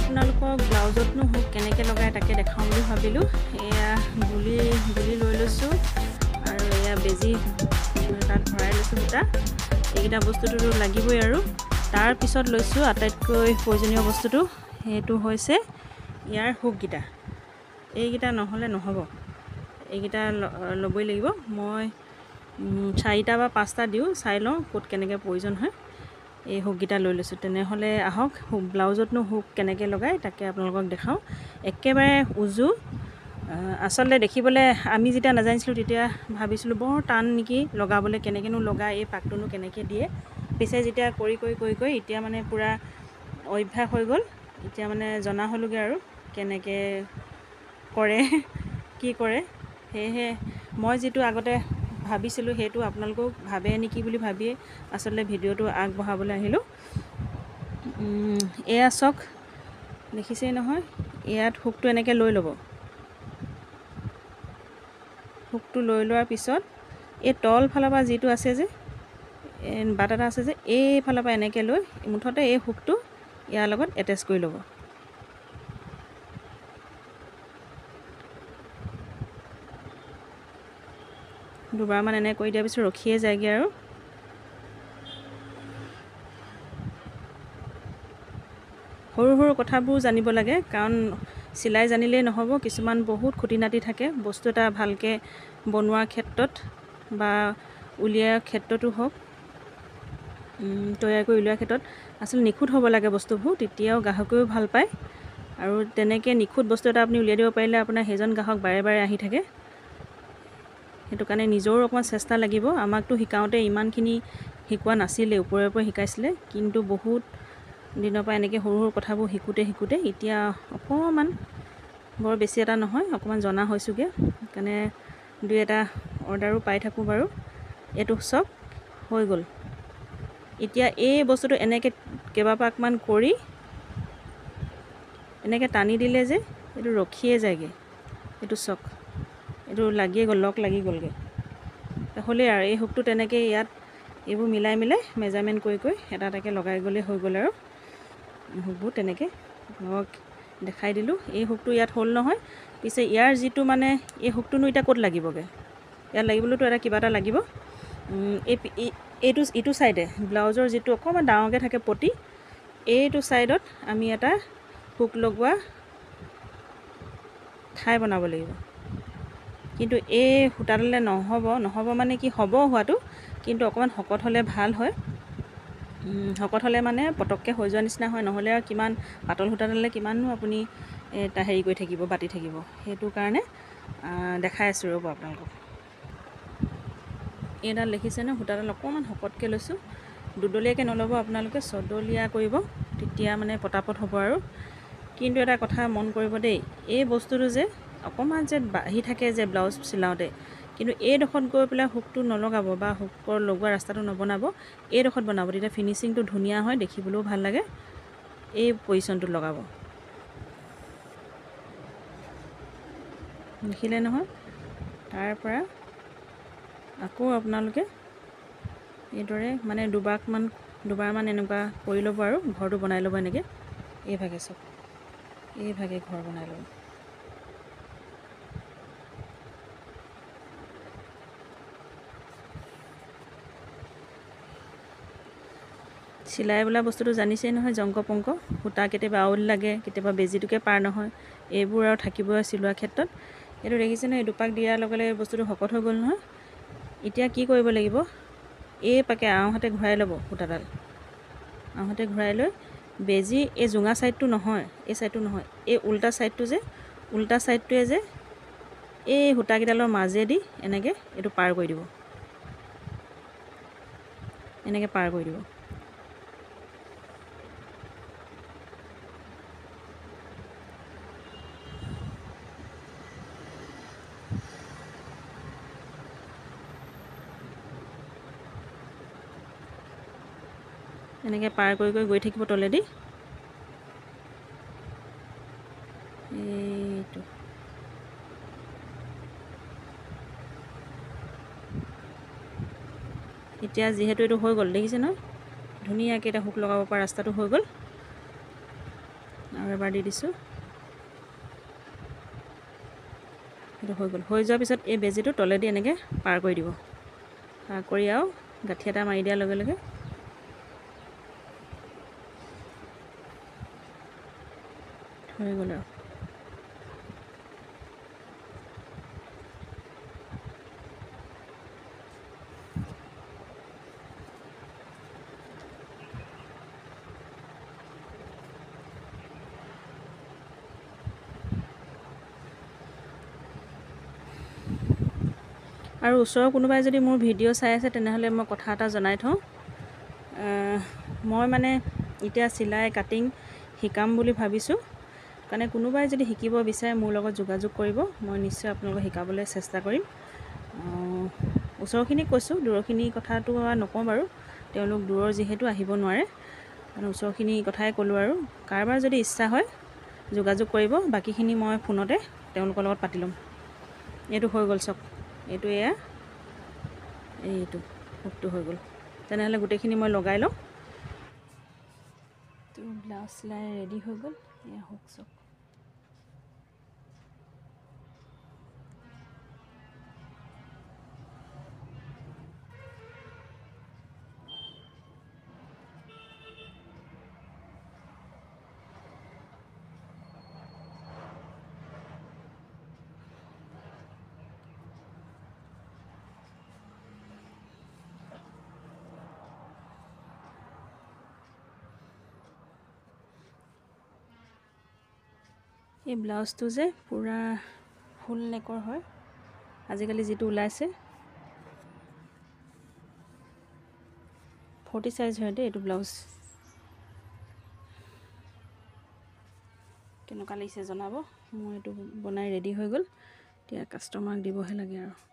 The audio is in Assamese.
আপোনালোকক ব্লাউজতনো হুক কেনেকৈ লগাই তাকে দেখাওঁ বুলি ভাবিলোঁ। এয়া গুলি গুলি লৈ লৈছোঁ আৰু এয়া বেজী তাত ভৰাই লৈছোঁ সূতা। এইকেইটা বস্তুটোতো লাগিবই আৰু। তাৰপিছত লৈছোঁ আটাইতকৈ প্ৰয়োজনীয় বস্তুটো, সেইটো হৈছে ইয়াৰ হুককেইটা। এইকেইটা নহ'লে নহ'ব, এইকেইটা ল'বই লাগিব। মই 4টা বা 5টা দিওঁ, চাই লওঁ ক'ত কেনেকৈ প্ৰয়োজন হয়। এই হুককেইটা লৈ লৈছোঁ। তেনেহ'লে আহক ব্লাউজতনো হুক কেনেকৈ লগায় তাকে আপোনালোকক দেখাওঁ। একেবাৰে উজু। আচলতে দেখিবলৈ আমি যেতিয়া নাজানিছিলোঁ তেতিয়া ভাবিছিলোঁ বৰ টান নেকি লগাবলৈ, কেনেকৈনো লগায়, এই পাকটোনো কেনেকৈ দিয়ে। পিছে যেতিয়া কৰি কৰি কৰি কৰি এতিয়া মানে পূৰা অভ্যাস হৈ গ'ল। এতিয়া মানে জনা হ'লোগৈ আৰু কেনেকৈ কৰে কি কৰে। সেয়েহে মই যিটো আগতে ভাবিছিলোঁ সেইটো আপোনালোকেও ভাবে নেকি বুলি ভাবিয়ে আচলতে ভিডিঅ'টো আগবঢ়াবলৈ আহিলোঁ। এয়া চাওক, দেখিছেই নহয়, ইয়াত হুকটো এনেকৈ লৈ ল'ব। হুকটো লৈ লোৱাৰ পিছত এই তলফালৰ পৰা যিটো আছে যে বাট এটা আছে যে, এইফালৰ পৰা এনেকৈ লৈ মুঠতে এই হুকটো ইয়াৰ লগত এটেচ কৰি ল'ব। দুবাৰমান এনে কৰি দিয়াৰ পিছত ৰখিয়ে যায়গৈ আৰু। সৰু সৰু কথাবোৰ জানিব লাগে, কাৰণ চিলাই জানিলেই নহ'ব, কিছুমান বহুত খুটি নাটি থাকে। বস্তু এটা ভালকৈ বনোৱাৰ ক্ষেত্ৰত বা উলিওৱাৰ ক্ষেত্ৰতো হওক, তৈয়াৰ কৰি উলিওৱাৰ ক্ষেত্ৰত আচলতে নিখুঁত হ'ব লাগে বস্তুবোৰ, তেতিয়াও গ্ৰাহকেও ভাল পায়। আৰু তেনেকৈ নিখুঁত বস্তু এটা আপুনি উলিয়াই দিব পাৰিলে আপোনাৰ সেইজন গ্ৰাহক বাৰে বাৰে আহি থাকে। সেইটো কাৰণে নিজৰো অকণমান চেষ্টা লাগিব। আমাকতো শিকাওঁতে ইমানখিনি শিকোৱা নাছিলে, ওপৰে ওপৰে শিকাইছিলে, কিন্তু বহুত দিনৰ পৰা এনেকৈ সৰু সৰু কথাবোৰ শিকোঁতে শিকোঁতে এতিয়া অকণমান, বৰ বেছি এটা নহয়, অকণমান জনা হৈছোঁগৈ। সেইকাৰণে দুই এটা অৰ্ডাৰো পাই থাকোঁ বাৰু। এইটো চব হৈ গ'ল। এতিয়া এই বস্তুটো এনেকৈ কেইবাপাকমান কৰি এনেকৈ টানি দিলে যে এইটো ৰখিয়ে যায়গৈ। এইটো চক, এইটো লাগিয়ে গ'ল, লক লাগি গ'লগৈ। হ'লেই আৰু এই হুকটো তেনেকৈ ইয়াত এইবোৰ মিলাই মিলাই মেজাৰমেণ্ট কৰি কৰি এটা এটাকৈ লগাই গ'লেই হৈ গ'ল আৰু। হুকবোৰ তেনেকৈ আপোনালোকক দেখাই দিলোঁ। এই হুকটো ইয়াত হ'ল নহয়। পিছে ইয়াৰ যিটো মানে এই হুকটোনো এতিয়া ক'ত লাগিবগৈ, ইয়াত লাগিবলৈতো এটা কিবা এটা লাগিব। এই এইটো ইটো ছাইডে ব্লাউজৰ যিটো অকণমান ডাঙৰকৈ থাকে পটি, এইটো ছাইডত আমি এটা হুক লগোৱা ঠাই বনাব লাগিব। কিন্তু এই সূতাডালে নহ'ব, নহ'ব মানে কি হ'ব হোৱাটো, কিন্তু অকণমান শকত হ'লে ভাল হয়। শকত হ'লে মানে পটককৈ হৈ যোৱা নিচিনা হয়, নহ'লে আৰু কিমান পাতল সূতাডালে কিমাননো আপুনি হেৰি কৰি থাকিব, বাতি থাকিব। সেইটো কাৰণে দেখাই আছোঁ ৰ'ব আপোনালোকক। এইডাল দেখিছেনে, সূতাডাল অকণমান শকতকৈ লৈছোঁ। দুডলীয়াকৈ নল'ব আপোনালোকে, ছডলীয়া কৰিব, তেতিয়া মানে পটাপট হ'ব আৰু। কিন্তু এটা কথা মন কৰিব দেই, এই বস্তুটো যে অকণমান যে বাঢ়ি থাকে যে ব্লাউজ চিলাওঁতে, কিন্তু এইডোখৰত গৈ পেলাই হুকটো নলগাব বা হুকৰ লগোৱা ৰাস্তাটো নবনাব, এইডোখৰত বনাব, তেতিয়া ফিনিচিংটো ধুনীয়া হয়, দেখিবলৈও ভাল লাগে। এই পজিশ্যনটোত লগাব, দেখিলে নহয়। তাৰপৰা আকৌ আপোনালোকে এইদৰে মানে দুবাৰমান এনেকুৱা কৰি ল'ব আৰু ঘৰটো বনাই ল'ব এনেকৈ। এইভাগে চব এইভাগে ঘৰ বনাই ল'ব। চিলাই বোলা বস্তুটো জানিছেই নহয়, জংক পংক, সূতা কেতিয়াবা আউল লাগে, কেতিয়াবা বেজীটোকে পাৰ নহয়, এইবোৰ আৰু থাকিবই চিলোৱাৰ ক্ষেত্ৰত। এইটো দেখিছে নহয়, এই দুপাক দিয়াৰ লগে লগে বস্তুটো শকত হৈ গ'ল নহয়। এতিয়া কি কৰিব লাগিব, এই পাকে আওঁহাতে ঘূৰাই ল'ব সূতাডাল, আওঁহাতে ঘূৰাই লৈ বেজী এই জোঙা ছাইডটো নহয়, এই ছাইডটো নহয়, এই উল্টা ছাইডটো যে, উল্টা ছাইডটোৱে যে এই সূতাকেইডালৰ মাজেদি এনেকৈ এইটো পাৰ কৰি দিব, এনেকৈ পাৰ কৰি দিব। এনেকৈ পাৰ কৰি কৰি গৈ থাকিব তলেদি। এইটো এতিয়া যিহেতু এইটো হৈ গ'ল, দেখিছে নহয়, ধুনীয়াকৈ এতিয়া হুক লগাব পৰা ৰাস্তাটো হৈ গ'ল। আৰু এবাৰ দি দিছোঁ। সেইটো হৈ গ'ল। হৈ যোৱাৰ পিছত এই বেজীটো তলেদি এনেকৈ পাৰ কৰি দিব। পাৰ কৰি আৰু গাঁঠি এটা মাৰি দিয়াৰ লগে লগে হৈ গ'ল আৰু। আৰু ওচৰৰ কোনোবাই যদি মোৰ ভিডিঅ' চাই আছে তেনেহ'লে মই কথা এটা জনাই থওঁ। মই মানে এতিয়া চিলাই কাটিং শিকাম বুলি ভাবিছোঁ, কাৰণে কোনোবাই যদি শিকিব বিচাৰে মোৰ লগত যোগাযোগ কৰিব, মই নিশ্চয় আপোনালোকক শিকাবলৈ চেষ্টা কৰিম। ওচৰখিনিক কৈছোঁ, দূৰৰখিনি কথাটো নকওঁ বাৰু, তেওঁলোক দূৰৰ যিহেতু আহিব নোৱাৰে, কাৰণ ওচৰখিনি কথাই ক'লোঁ। আৰু কাৰোবাৰ যদি ইচ্ছা হয় যোগাযোগ কৰিব, বাকীখিনি মই ফোনতে তেওঁলোকৰ লগত পাতি ল'ম। এইটো হৈ গ'ল চাওক, এইটো এয়া এইটো হুকটো হৈ গ'ল। তেনেহ'লে গোটেইখিনি মই লগাই লওঁ। তো ব্লাউজ চিলাই ৰেডি হৈ গ'ল। এয়া হুক চাওক। এই ব্লাউজটো যে পূৰা ফুল নেকৰ হয়, আজিকালি যিটো ওলাইছে 40 চাইজ হয় দেই এইটো ব্লাউজ। কেনেকুৱা লাগিছে জনাব। মোৰ এইটো বনাই ৰেডি হৈ গ'ল, এতিয়া কাষ্টমাৰক দিবহে লাগে আৰু।